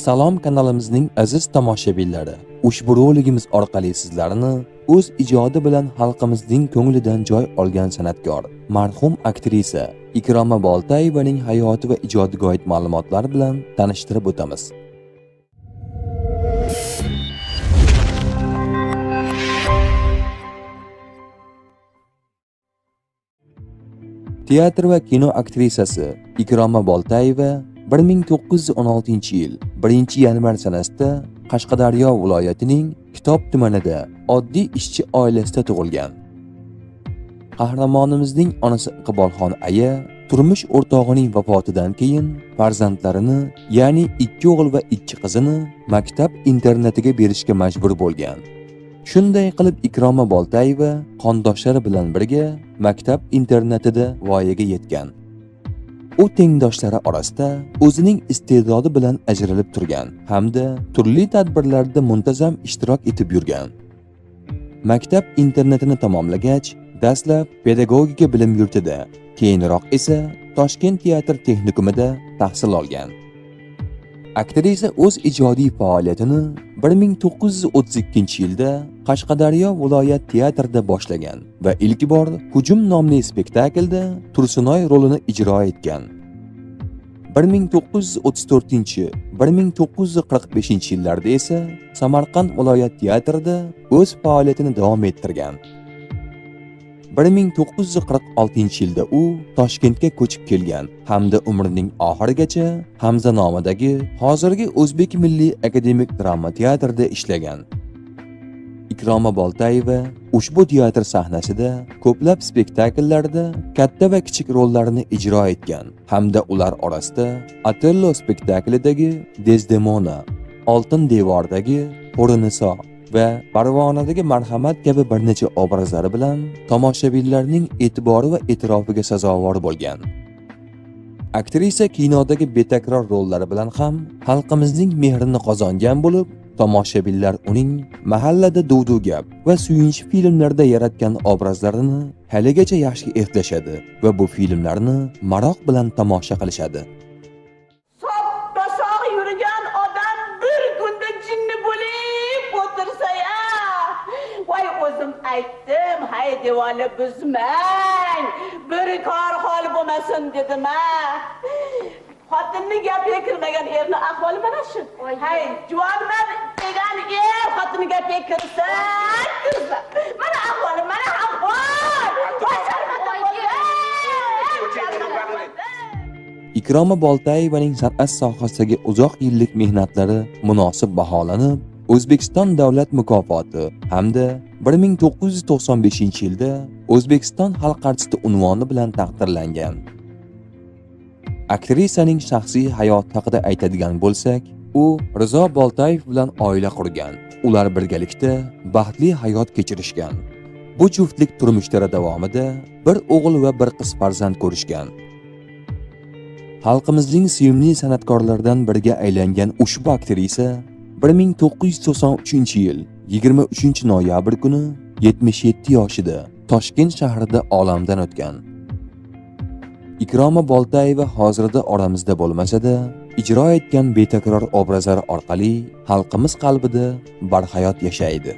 Salom kanalimizning aziz tomoshabinlari. Ushbu roligimiz orqali sizlarni o'z ijodi bilan xalqimizning ko'nglidan joy olgan san'atkor, marhum aktrisa Ikroma Boltayevaning hayoti va ijodiga oid ma'lumotlar bilan tanishtirib o'tamiz. Teatr va kino aktrisasi Ikroma Boltayeva 1916-yil 1-yanvar sanasida Qashqadaryo viloyatining Kitob tumanida oddiy ishchi oilasida tug'ilgan. Qahramonimizning onasi Iqbolxon aya turmush o'rtog'ining vafotidan keyin farzandlarini, ya'ni 2 o'g'il va 2 qizini maktab internatiga berishga majbur bo'lgan. Shunday qilib Ikroma Boltayeva qondoshlari bilan birga maktab internatida voyaga yetgan. U tengdoshlari orasida o'zining iste'dodi bilan ajralib turgan hamda turli tadbirlarda muntazam ishtirok etib yurgan. Maktab internatini tamomlagach, dastlab pedagogika bilim yurtida, keyinroq esa Toshkent teatr texnikumida tahsil olgan. Aktrisa o'z ijodiy faoliyatini 1932-yilda Qashqadaryo viloyat teatrida boshlagan va ilk bor Hujum nomli spektaklda Tursunoy rolini ijro etgan. 1934-1945 yillarda esa Samarqand viloyat teatrida o'z faoliyatini davom ettirgan. 1946-yilda u Toshkentga ko'chib kelgan hamda umrining oxirigacha Hamza nomidagi hozirgi O'zbek milliy akademik drama teatrida ishlagan. Ikroma Boltayeva ushbu teatr sahnasida ko'plab spektakllarda katta va kichik rollarni ijro etgan hamda ular orasida Otello spektaklidagi Dezdemona, Oltin devordagi Xo'riniso va Parvonadagi Marhamat kabi bir necha obrazlari bilan tomoshabinlarning e'tibori va e'tirofiga sazovor bo'lgan. Aktrisa kinodagi betakror rollari bilan ham xalqimizning mehrini qozongan bo'lib, tomoshabinlar uning Mahallada duv-duv gap va Suyunchi filmlarida yaratgan obrazlarini haligacha yaxshi eslashadi va bu filmlarni maroq bilan tomosha qilishadi. Soppa sog' yurgan odam bir kunda jinni bo'lib o'tirsa-ya. Voy, o'zim aytdim, hay devoli buzmang. Bir kor hol bo'lmasin dedim a. Xotinni gapiga kirmagan erni ahvoli mana shu. Hay, juvonman degan er xotinni gapiga kirsa, kirsa. Mana ahvoli, mana ahvol. Voy, sharmanda bo'ldim. Sharmanda bo'ldim. Ikroma Boltayevaning san'at sohasidagi uzoq yillik mehnatlari munosib baholanib, O'zbekiston davlat mukofoti hamda 1995-yilda O'zbekiston xalq artisti unvoni bilan taqdirlangan. Aktrisaning shaxsiy hayoti haqida aytadigan bo'lsak, u Rizo Boltayev bilan oila qurgan. Ular birgalikda baxtli hayot kechirishgan. Bu juftlik turmushlari davomida bir o'g'il va bir qiz farzand ko'rishgan. Xalqimizning sevimli san'atkorlaridan biriga aylangan ushbu aktrisa 1993-yil 23 noyabr kuni 77 yoshida Toshkent shahrida olamdan o'tgan. Ikroma Boltayeva hozirda oramizda bo'lmasa-da, ijro etgan betakror obrazlari orqali xalqimiz qalbida barhayot yashaydi.